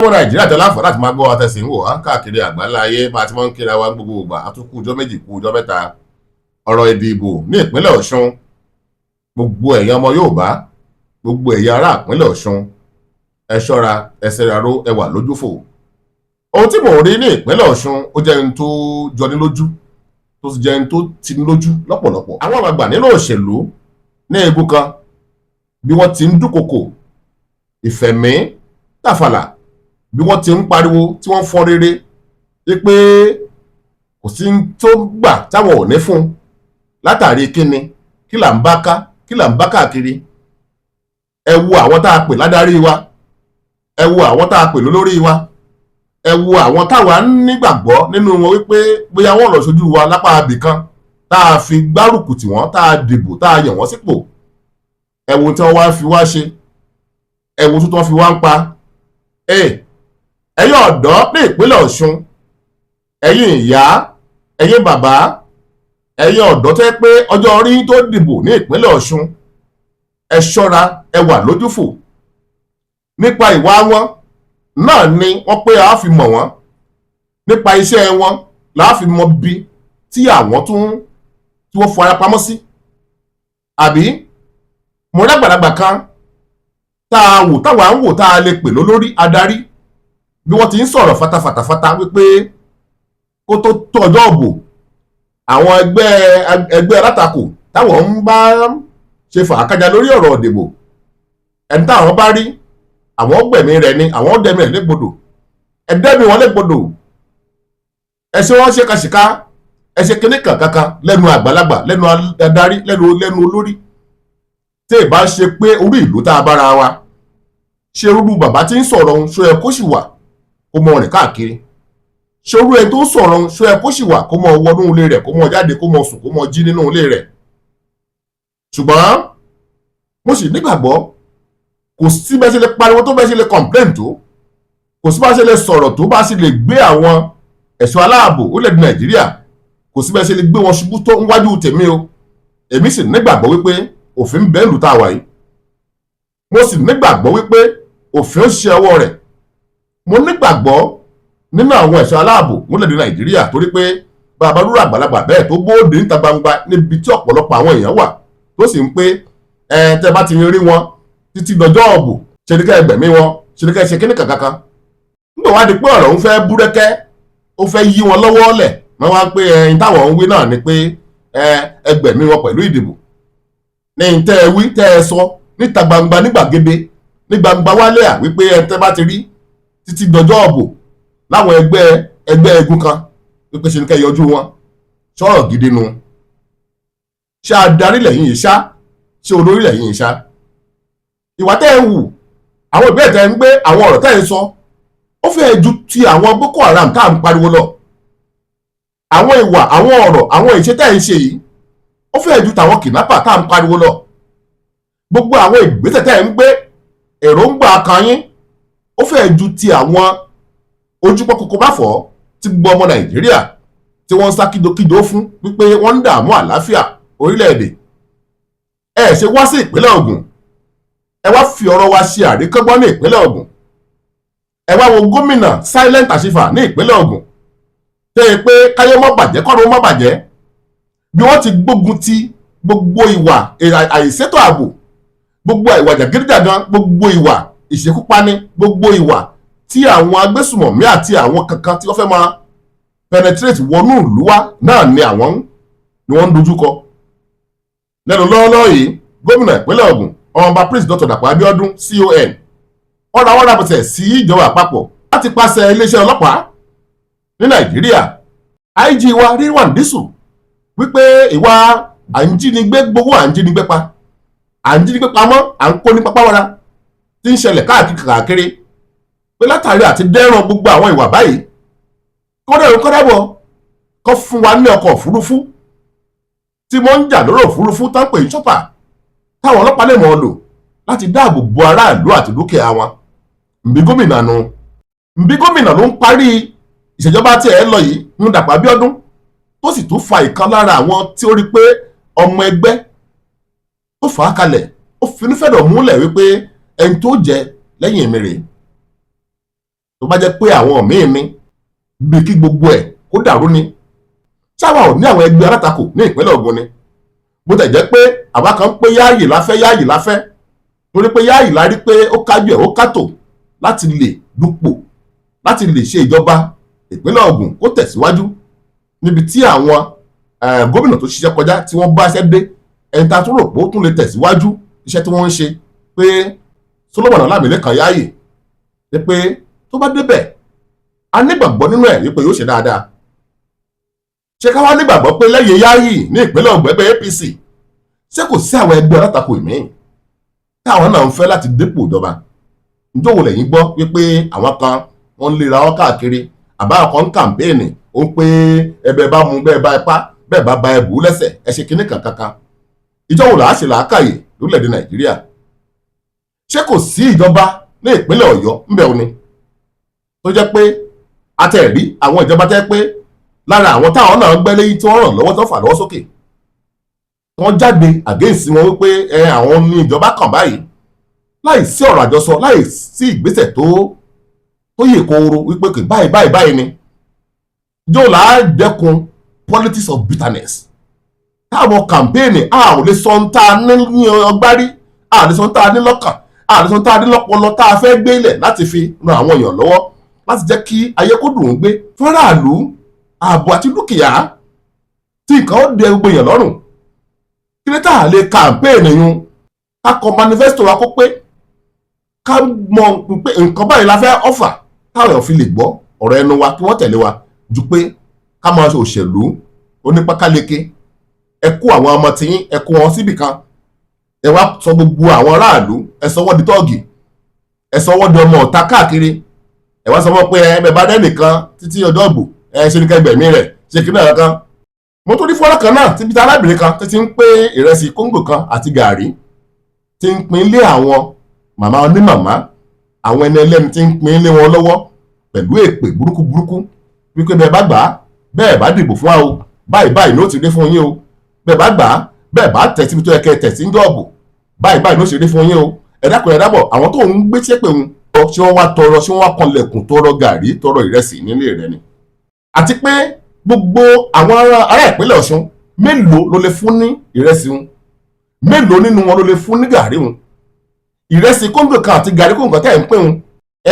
Ọmọ Nàìjíríà tẹ láǹfààní láti máa gbọ́ wa tẹ̀sí ń wò wá káàkiri àgbáńlá ayé bá a ti máa ń kíra wa gbogbo ìgbà. Àtúnkù ọjọ́ 2, kú ọjọ́ 3. Ọ̀rọ̀ ìdìbò ní ìpínlẹ̀ Ọ̀ṣun, gbogbo ẹ̀yin ọmọ Yorùbá, gbogbo ẹ̀yin ará ìpínlẹ̀ Ọ̀ṣun, ẹ ṣọ́ra, ẹ ṣẹ̀raró, ẹ wà lójúfò. Ohun tí mò ń rí ní ìpínlẹ̀ Ọ̀ṣun, ó jẹ́ ohun tó jọni lójú, tó sì jẹ́ ohun tó tini lójú lọ́pọ̀lọpọ̀. Àwọn àgbààgbà nínú òṣèlú ní igun kan, bí wọ́n ti ń dúnkokò ìfẹ̀mí tàfàlà, bí wọ́n ti ń pariwo, tí wọ́n ń fọ́n rere wípé kò sí tó gbà táwọn ò ní fún látàrí kíni, kí là ń bá ká, kí là ń bá káàkiri. Ẹ wo àwọn tá a pè ládarí wa, ẹ wo àwọn tá a pè lólórí wa, ẹ wo àwọn táwa ń nígbàgbọ́ nínú wọn wípé bóyá wọ́n lọ sójú wa lápá abì kan, tá a fi gbárùkù tì wọ́n, tá a dìbò, tá a yàn wọ́n sípò. Ẹ wo tí wọ́n wá fi wá ṣe, ẹ wo tó fi wá ń pa. Ẹ̀yin ọ̀dọ́ ní ìpínlẹ̀ Ọ̀ṣun, ẹ̀yin ìyá, ẹ̀yin bàbá, ẹ̀yin ọ̀dọ́ tẹ́ pé ọjọ́ orí tó dìbò ní ìpínlẹ̀ Ọ̀ṣun, ẹ ṣọ́ra, ẹ wà lójúfò. Nípa ìwà wọn náà ni wọ́n pé a fi mọ̀ wọ́n, nípa iṣẹ́ wọn là á fi mọ bí tí àwọn tún tí wọ́n fara pamọ́ sí. Àbí mo lágbàlagbà kan tá a wò, táwa ń wò, tá a lè pè lólórí adarí, bí wọ́n ti ń sọ̀rọ̀ fatafàtàfata wípé kó tó tó ọjọ́ òbò, àwọn ẹgbẹ́ alátakò táwọn ń bá ṣe fàákájà lórí ọ̀rọ̀ òdìbò, ẹni táwọn bá rí, àwọn gbẹ̀mí rẹ̀ ni, àwọn dẹ̀mí rẹ̀ légbodò, ẹ̀dẹ́mi wọn légbodò, ẹ ṣe wọ́n ṣe kàṣíká, ẹ ṣe kíní kankan lẹ́nu àgbàlagbà, lẹ́nu adarí, lẹ́nu olórí. Tí ì bá ṣe pé orí ìlú tá a bára wa ṣe, rúru bàbá tí ń sọ̀rọ̀ ohun, ṣó yẹ kó sì wà kó mọ rìn káàkiri? Ṣé orú ẹni tó ń sọ̀rọ̀ ohun, ṣó yẹ kó sì wà kó mọ wọnú ilé rẹ̀, kó mọ jáde, kó mọ sùn, kó mọ jí nínú ilé rẹ̀? Ṣùgbọ́n mo sì nígbàgbọ́, kò sí bẹ́ẹ̀ ṣe lè pariwo tó, bẹ́ẹ̀ ṣe lè complain tó, kò sí bá ṣe lè sọ̀rọ̀ tó, bá ṣe lè gbé àwọn ẹ̀ṣọ́ aláàbò orílẹ̀-èdè Nàìjíríà, kò sí bẹ́ẹ̀ ṣe lè gbé wọn ṣubú tó níwájú tèmi o. Èmi sì nígbàgbọ́ wípé òfin bẹ́ẹ̀ lù tá a wà yìí. Mo sì nígbàgbọ́ wípé òfin ó ṣe ọwọ́ rẹ̀. Mo nígbàgbọ́ nínú àwọn ẹ̀ṣọ́ aláàbò orílẹ̀-èdè Nàìjíríà, torí pé bàbá rúrà àgbàlagbà bẹ́ẹ̀ tó bóde níta gbangba níbi tí ọ̀pọ̀lọpọ̀ àwọn èèyàn wà, tó sì ń pé ẹ tẹ́ bá ti rí wọn títí dọjọ́ ọ̀bù, ṣe ní ká ẹgbẹ̀mí wọn, ṣe ní ká ṣe kíní kankan. Nígbà wá di pé ọ̀rọ̀ ń fẹ́ búrẹ́kẹ́, ó fẹ́ yí wọn lọ́wọ́ lẹ̀, wọ́n wá pé ẹyin táwọn ń wí náà ni pé ẹgbẹ̀mí wọn pẹ̀lú ìdìbò. Ní tẹ́ ẹ wí, tẹ́ ẹ sọ níta gbangba, ní gbàgede, ní gbangba wálé à, wípé ẹ tẹ́ bá ti rí títí dọjọ́ ọ̀bù láwọn ẹgbẹ́ egun kan, wípé ṣe ní ká yọjú wọn. Sọ̀rọ̀ gidi nu? Ṣé adarí lẹ́yìn yìí ṣá? Ṣé olórí lẹ́yìn yìí ṣá? Ìwà tẹ́ ẹ wù, àwọn ìbéèrè tẹ́ ẹ ń gbé, àwọn ọ̀rọ̀ tẹ́ ẹ ń sọ, ó fẹ́ẹ́ ju ti àwọn Boko Haram tá à ń pariwo lọ. Àwọn ìwà, àwọn ọ̀rọ̀, àwọn ìṣe tẹ́ ẹ ń ṣe yìí, ó fẹ́ẹ́ ju tàwọn kidnapper tá à ń pariwo lọ. Gbogbo àwọn ìgbésẹ̀ tẹ́ ẹ ń gbé, èròǹgbà kan yín, ó fẹ́ẹ́ ju ti àwọn ojúpọ̀ kókó bá fọ́ tí gbogbo ọmọ Nàìjíríà tí wọ́n ń sá kíjokíjo fún wípé wọ́n ń dààmú àlàáfíà orílẹ̀-èdè. Ẹ ṣe wá sí ìpínlẹ̀ Ògùn, ẹ wá fi ọ̀rọ̀ wa ṣe àríkọ́gbọ́n ní ìpínlẹ̀ Ògùn. Ẹ wá wo gómìnà Silent Ashifa ní ìpínlẹ̀ Ògùn, tẹ́ ẹ pé káyé mọ́ bàjẹ́, kọ́run mọ́ bàjẹ́, bí wọ́n ti gbógun ti gbogbo ìwà àìṣètò ààbò, gbogbo ìwà jàgídíjàgan, gbogbo ìwà ìṣekúpani, gbogbo ìwà tí àwọn agbésùmọ̀mí àti àwọn kankan tí wọ́n fẹ́ máa penetrate wọnú ìlú wa náà ni àwọn ni wọ́n ń dojúkọ. Lẹ́nu lọ́wọ́lọ́wọ́ yìí, gómìnà ìpínlẹ̀ Ògùn, Ọmọọba Prince Dr. Dàpọ̀ Abíọ́dún CON, wọ́n rawọ́ rabọ̀tẹ̀ sí ìjọba àpapọ̀ láti pàṣẹ iléeṣẹ́ ọlọ́pàá ní Nàìjíríà, IG wa Rilwan Disu, wípé ìwà à ń jínigbé gbowó, à ń jínigbé pa, à ń jínigbé pamọ́, à ń kó ní pápá tí ń ṣẹlẹ̀ káàkiri káàkiri, pé látàrí àti dẹ́rùn gbogbo àwọn ìwà báyìí, kọ́dẹ̀rún kọ́dẹ̀bọ̀ kọ́ fún wa ní ọkọ̀ òfurufú tí wọ́n ń jà lórí òfurufú tán pè ní chopper, táwọn ọlọ́pàá lè mọ̀ ọ́ lò láti dáàbò bo aráàlú àti dúkìá wọn. Nbí gómìnà nu, nbí gómìnà ló ń parí ìṣèjọba tí ẹ lọ yìí ń Dàpọ̀ Abíọ́dún, tó sì tún fa ìkan lára àwọn tí ó rí pé ọmọ ẹgbẹ́ tó fà á kalẹ̀, ó finúfẹ́dọ̀ múlẹ̀ wípé ẹni tó jẹ lẹ́yìn èmi rèé. Tó bá jẹ́ pé àwọn míì ní bí kí gbogbo ẹ̀ kó dàrú ni. Ṣáwa ò ní àwọn ẹgbẹ́ alátakò ní ìpínlẹ̀ Ògùn ni? Bó tẹ̀ jẹ́ pé àwa kan ń pé Yáàyì láfẹ́, Yáàyì láfẹ́, torí pé Yáàyì la rí pé ó kájú ẹ̀, ó kátó láti lè dupò, láti lè ṣe ìjọba ìpínlẹ̀ Ògùn kó tẹ̀síwájú níbi tí àwọn gómìnà tó ṣiṣẹ́ kọjá tí wọ́n bá iṣẹ́ dé. Ẹni tá a tún rò pé ó tún lè tẹ̀síwájú iṣẹ́ tí wọ́n ń ṣe, pé Solomon Ọlámilẹ́kan Yáàyì, pé tó bá débẹ̀, a nígbàgbọ́ nínú ẹ̀ wípé yóò ṣe dáadáa. Ṣé ká wá nígbàgbọ́ pé lẹ́yìn Yáàyì ní ìpínlẹ̀ Ògùn, ẹgbẹ́ APC, ṣé kò sí àwọn ẹgbẹ́ alátakò míì táwọn náà ń fẹ́ láti dépò ìjọba? Njọ́ wo lẹ́yìn gbọ́ wípé àwọn kan wọ́n ń lera wọn káàkiri, àbá àwọn kan ń campaign, ó ń pé ẹbẹ̀ bá mu bẹ́ẹ̀ bá ipá bẹ́ẹ̀ bá ba ẹ̀bù lẹ́sẹ̀, ẹ ṣe kinní kan kankan? Ìjọ wo làá ṣe làákàyè lórílẹ̀‐èdè Nàìjíríà? Ṣé kò sí ìjọba ní ìpínlẹ̀ Ọ̀yọ́ ńbẹ̀ òní tó jẹ́ pé atẹ̀rí àwọn ìjọba tẹ́ pé lára àwọn táwọn náà gbẹ́ lẹ́yìn tí wọ́n ràn lọ́wọ́, tó fà lọ́wọ́ sókè, wọ́n jáde against wọn wípé ẹ àwọn ní ìjọba kàn báyìí, láì sí ọ̀rọ̀ àjọsọ, láì sí ìgbésẹ̀ tó yè kooro wípé kì báyìí báyìí báyìí ni? Yóò là á dẹ́kun politics of bitterness táwọn campaign? A ò lè sọ ń tá a ní ní ọgbárí, a ò lè sọ ń tá a ní lọ́kàn, a ò lè sọ ń tá a ní lọ́pọlọ tá a fẹ́ gbé ilẹ̀ láti fi ran àwọn èèyàn lọ́wọ́, láti jẹ́ kí ayé kó dùn ún gbé fáráàlú, ààbò àti dúkìá, tí nǹkan ó dẹ gbogbo èèyàn lọ́rùn. Kí ló tá a lè campaign yun, ká kọ manifesto wa kó pé ká mọ pé nǹkan báyìí la fẹ́ offer, táwọn èèyàn fi lè gbọ́ ọ̀rọ̀ ẹnu wa, kí wọ́n tẹ̀lé wa, ju pé ká máa ṣe òṣèlú onípákáleke? Ẹ kó àwọn ọmọ tiyín, ẹ kó wọn síbì kan, ẹ wá sọ gbogbo àwọn aráàlú, ẹ sọ wọ́n di tọ́ọ̀gì, ẹ sọ wọ́n di ọmọ ọ̀tá káàkiri. Ẹ wá sọ wọ́n pé ẹ bẹ bá dẹ́ nìkan títí ọjọ́ ìbò, ẹ ṣe ní kẹgbẹ̀mí rẹ̀ ṣe kí náà kan. Mo tún rí fọ́nrán kan náà tíbi tí arábìnrin kan tó ti ń pé ìrẹsì kóńgò kan àti gàrí, tí ń pín lé àwọn màmá onímàmá, àwọn ẹni ẹlẹ́ni, tí ń pín lé wọn lọ́wọ́ pẹ̀lú èpè burúkú burúkú wípé bẹ́ẹ̀ bá gbà á, bẹ́ẹ̀ bá dìbò fún wa o, báyìí báyìí ló ti rí fún yín o, bẹ́ẹ̀ bá gbà á, bẹ́ẹ̀ bá tẹ̀ síbi tó yẹ kẹ́ tẹ̀ sí ń dọ̀bù, báyìí báyìí ló ṣe rí fún yín o. Ẹ dákun, ẹ dábọ̀. Àwọn tó ń gbé ṣépè ń ṣé wọ́n wá tọrọ, ṣé wọ́n wá kanlẹ̀kùn tọrọ gàrí, tọrọ ìrẹsì nílé rẹ ni? Àti pé gbogbo àwọn ará ìpínlẹ̀ Ọ̀ṣun, mélòó ló lè fún ní ìrẹsì ń? Mélòó nínú wọn ló lè fún ní gàrí ń? Ìrẹsì kóńgò kan àti gàrí kóńgò tẹ̀ ń pín ń,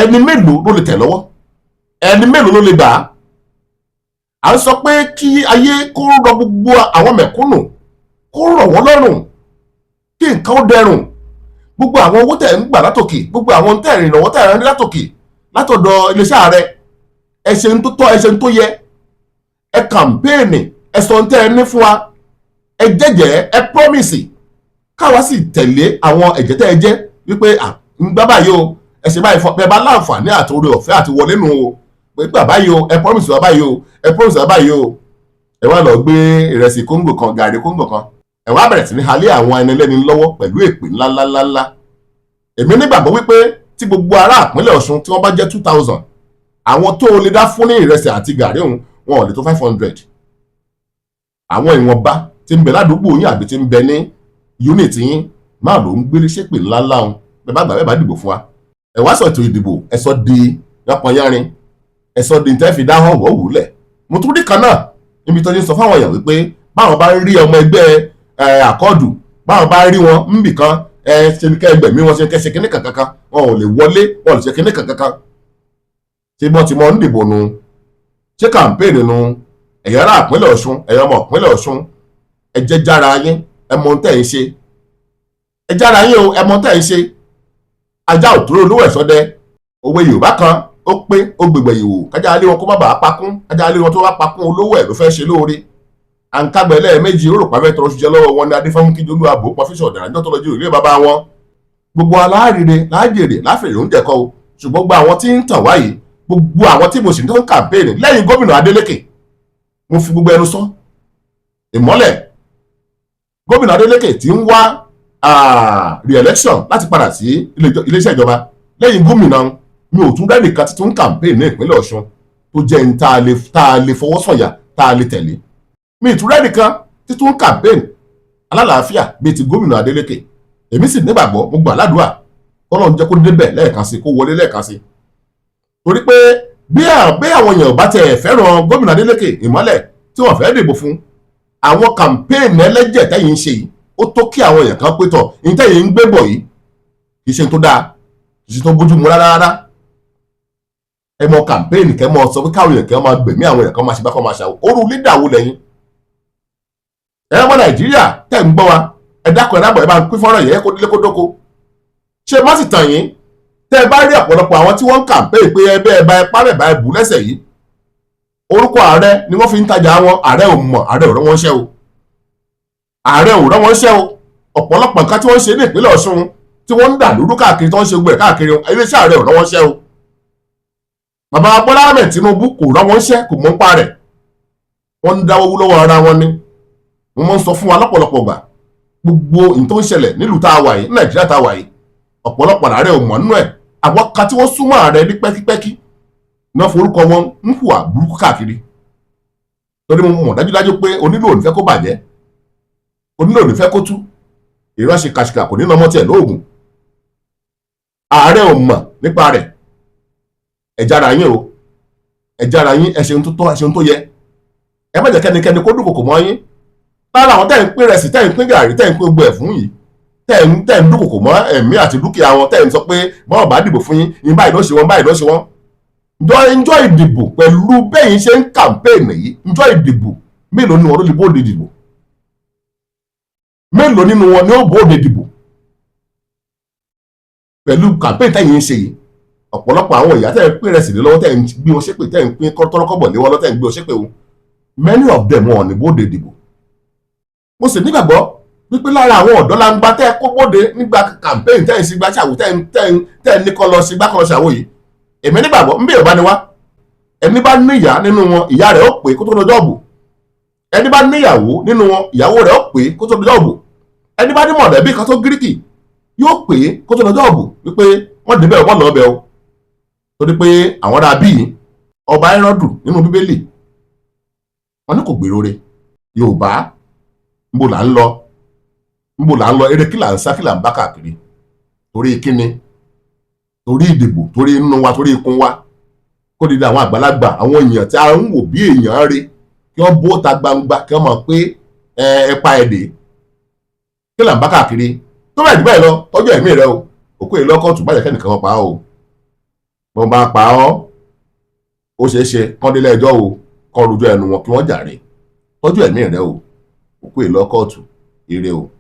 ẹni mélòó ló lè tẹ̀ lọ́wọ́? Ẹni mélòó ló lè gbà á? À ń sọ pé kí ayé kó rọ gbogbo àwọn mẹ̀kúnnù, kó rọ̀ wọ́n lọ́rùn, kí nǹkan ó dẹrùn. Gbogbo àwọn owó tẹ̀ ń gbà látòkè, gbogbo àwọn tẹ̀ ń ìrànwọ́ tẹ̀ ń rí látòkè, látọ̀dọ̀ iléeṣẹ́ ààrẹ, ẹ ṣe ń tó tọ́, ẹ ṣe ń tó yẹ, ẹ campaign, ẹ sọ ń tẹ́ ẹ ní fún wa, ẹ jẹ́jẹ́, ẹ promise, káwa sì tẹ̀lé àwọn ẹ̀jẹ̀ tẹ́ ẹ jẹ́ wípé à ń gbá báyìí o, ẹ ṣe báyìí fún ẹ, bá láǹfààní àti oore ọ̀fẹ́ àti wọlé nù o, pé gbà báyìí o, ẹ promise wa báyìí o, ẹ promise wa báyìí o. Ẹ wá lọ gbé ìrẹsì kóńgò kan, gàrí kóńgò kan, ẹ wá bẹ̀rẹ̀ sí ní halẹ̀ àwọn ẹni lẹ́ni lọ́wọ́ pẹ̀lú èpè ńláńláńláńlá. Èmi nígbàgbọ́ wípé tí gbogbo ará ìpínlẹ̀ Ọ̀ṣun, tí wọ́n bá jẹ́ 2,000, àwọn tó o lè dá fún ní ìrẹsì àti gàrí òun, wọn ò lè tó 500. Àwọn ìwọ̀nba tí ń bẹ ládùúgbò yín àbí tí ń bẹ ní unit yín máa ló ń gbélé ṣépè ńláńlá òun, bẹ́ẹ̀ bá gbà, bẹ́ẹ̀ bá dìbò fún wa. Ẹ wá sọ ètò ìdìbò, ẹ sọ di yánpọnyánrin, ẹ sọ di tẹ́ fi dá hàn wọ́ wúlẹ̀. Mo tún rí kan náà níbi tó ti ń sọ fáwọn èèyàn wípé báwọn bá ń rí ọmọ ẹgbẹ́ Accord, báwọn bá rí wọn níbì kan, ẹ ṣe ní kẹ́ ẹgbẹ̀mí wọn, ṣe kẹ́ ṣe kíní kankan, wọn ò lè wọlé, wọn ò lè ṣe kíní kankan. Ṣé bọ́n ti mọ ń dìbò nu? Ṣé campaign nu? Ẹ̀yin ará ìpínlẹ̀ Ọ̀ṣun, ẹ̀yin ọmọ ìpínlẹ̀ Ọ̀ṣun, ẹ jẹ́ jára yín, ẹ mọ ohun tẹ́ ẹ̀ ń ṣe. Ẹ jára yín o, ẹ mọ ohun tẹ́ ẹ̀ ń ṣe. Ajá ò dúró olówó ẹ̀ṣọ́dẹ. Òwe Yorùbá kan ó pé ó gbègbè ìwò kájà lé wọn kó má bàa pakún. Kájà lé wọn tó bá pakún, olówó ẹ̀ ló fẹ́ ṣe lóore. À ń kágbẹ́ lẹ́ẹ̀mejì, ó rò pàfẹ́ tọrọ ṣiṣẹ́ lọ́wọ́ wọn ní adéfámúkíjolú àbò pọfíṣọ̀ ọ̀dàrà níjọ́ tó lọ jí òrùlé bàbá wọn. Gbogbo aláàrire láàjèrè láfèrè oúnjẹ kọ́ o. Ṣùgbọ́n gbogbo àwọn tí ń tàn wáyé, gbogbo àwọn tí mo sì ń tó ń campaign lẹ́yìn gómìnà Adeleke, mo fi gbogbo ẹnu sọ ìmọ́lẹ̀, gómìnà Adeleke tí ń wá re-election láti padà sí iléeṣẹ́ ìjọba, lẹ́yìn gómìnà, mi ò tún rẹ́nìkan tí tún campaign ní ìpínlẹ̀ Ọ̀ṣun tó jẹ́ ní tá a lè fọwọ́ sọ̀yà, tá a lè tẹ̀lé. Mi ì tún rẹ́nìkan tí tún campaign alálàáfíà bíi ti gómìnà Adeleke. Èmi sì nígbàgbọ́, mo gbà ládùúà kọ́lọ́n jẹ́ kó débẹ̀ lẹ́ẹ̀kan sí, kó wọlé lẹ́ẹ̀kan sí. Torí pé bí àwọn èèyàn bá tẹ̀ fẹ́ràn gómìnà Adeleke Ìmọ́lẹ̀ tí wọ́n fẹ́ dìbò fún, àwọn campaign ẹlẹ́jẹ̀ tẹ́yìn ń ṣe yìí, ó tó kí àwọn èèyàn kan pé tọ̀ ní tẹ́yìn ń gbé bọ̀ yìí kì í ṣe tó dáa, kì í ṣe tó bójú mu rárá rárá. Ẹ mọ campaign kẹ́ mọ sọ pé káwọn èèyàn kẹ́ máa gbẹ̀mí àwọn èèyàn kan, máa ṣe bá kọ́ máa ṣàwọ̀ orú leader wo lẹ́yìn? Ẹ ọmọ Nàìjíríà tẹ́ ń gbọ́ wa, ẹ dákun, ẹ dábọ̀, ẹ bá ń pín fọ́nrán yẹn kó délé kó dóko. Ṣé má sì tàn yín, tẹ́ ẹ bá rí ọ̀pọ̀lọpọ̀ àwọn tí wọ́n ń campaign pé ẹ bẹ́ẹ̀ bá ẹ párẹ̀ bá ẹ bù lẹ́sẹ̀ yìí, orúkọ ààrẹ ni wọ́n fi ń tajà wọn. Ààrẹ ò mọ̀, ààrẹ ò rán wọn ṣẹ́ o, ààrẹ ò rán wọn ṣẹ́ o. Ọ̀pọ̀lọpọ̀ nǹkan tí wọ́n ń ṣe ní ìpínlẹ̀ Ọ̀ṣun, tí wọ́n ń dà lúrú káàkiri, tí wọ́n ń ṣe gbogbo ẹ̀ káàkiri, iléeṣẹ́ ààrẹ ò rán wọn ṣẹ́ o. Bàbá Bọ́lá Ahmed Tinubu kò rán wọn ṣẹ́, kò mọ̀ ń pa rẹ̀. Wọ́n ń dáwọ́ wú lọ́wọ́ ara wọn ni. Wọ́n máa ń sọ fún wa lọ́pọ̀lọpọ̀ gbà, gbogbo nǹkan tó ń ṣẹlẹ̀ nílùú tá a wà yìí, ní Nàìjíríà tá a wà yìí, ọ̀pọ̀lọpọ̀ ààrẹ ò mọ̀ nínú ẹ̀. Àwọn kan tí wọ́n súnmọ́ ààrẹ ní pẹ́kípẹ́kí náà forúkọ wọn ń hùwà burúkú káàkiri, torí mo mọ̀ dájúdájú pé onílò ò ní fẹ́ kó bàjẹ́, onílò ò ní fẹ́ kó tú ìránṣẹ́ kàṣìkà, kò ní lọ́mọ tiẹ̀ lóògùn. Ààrẹ ò mọ̀ nípa rẹ̀. Ẹ jára yín o, ẹ jára yín, ẹ ṣeun tó tọ́, ẹ ṣeun tó yẹ. Ẹ má jẹ́ kẹ́nikẹ́ni kó dúnkòkò mọ́ yín. Lára àwọn tẹ́ ń pín rẹsì, tẹ́ ń pín gàrí, tẹ́ ń pín gbogbo ẹ̀ fún yìí, tẹ́ ń dúnkòkò mọ́ ẹ̀mí àti dúkìá wọn, tẹ́ ń sọ pé bọ́ọ̀ bá dìbò fún yín yín, báyìí ló ṣe wọn, báyìí ló ṣe wọn njọ́ ìdìbò, pẹ̀lú bẹ́yìn ṣe ń campaign yìí, njọ́ ìdìbò, mélòó nínú wọn ló lè bóde dìbò? Mélòó nínú wọn ni ó bóde dìbò pẹ̀lú campaign tẹ́yìn ń ṣe yìí? Ọ̀pọ̀lọpọ̀ àwọn ìyá tẹ́ ń pín rẹsì lé lọ́wọ́, tẹ́ ń gbé wọn ṣépè, tẹ́ ń pín tọ́rọ́kọ́bọ̀ lé wọn lọ́wọ́, tẹ́ ń gbé wọn ṣépè o, many of them, wọn ò ní bóde dìbò. Mo sì nígbàgbọ́ wípé lára àwọn ọ̀dọ́ langba tẹ́ kó bóde nígbà campaign tẹ́ ń sí gbá ṣàwò, tẹ́ ń ní kọ́ lọ sí gbá kọ́ lọ ṣàwò yìí, èmi nígbàgbọ́ ń bí Yorùbá ni wá, ẹni bá níyà nínú wọn, ìyá rẹ̀ ó pè kó tó lọ́jọ́ òbò. Ẹni bá níyàwó nínú wọn, ìyàwó rẹ̀ ó pè kó tó lọ́jọ́ òbò. Ẹni bá ní mọ̀lẹ́bí kan tó gíríkì, yóò pè kó tó lọ́jọ́ òbò wípé wọ́n débẹ̀, wọ́n lọ́ọ́ bẹ̀ o, torí pé àwọn ará bíi ọba Hẹ́rọ́dù nínú Bíbélì, wọn ní kò gbèrò re. Yorùbá, níbo là ń lọ? Níbo là ń lọ? Eré kí là ń sá? Kí là ń bá káàkiri? Torí kíni? Torí ìdìbò, torí inú wa, torí ikùn wa. Kó dídí àwọn àgbàlagbà, àwọn èèyàn tí a ń wò bí èèyàn rí, kí wọ́n bó ta gbangba, kí wọ́n mọ̀ pé ẹ pa ẹ̀dẹ̀. Kí là ń bá káàkiri? Tó bá ìdìbò ẹ̀ lọ, tọ́jú ẹ̀mí rẹ o. Òkú èlò ọkọ̀ bá jẹ́ kẹ́nìkan pa á o. Wọ́n bá pa ọ́, ó ṣeé ṣe kán délé ẹjọ́ o, kán rojọ́ ẹnu wọn, kí wọ́n jàre. Tọ́jú ẹ̀mí rẹ o. Òkú èlò kóòtù. Ire o.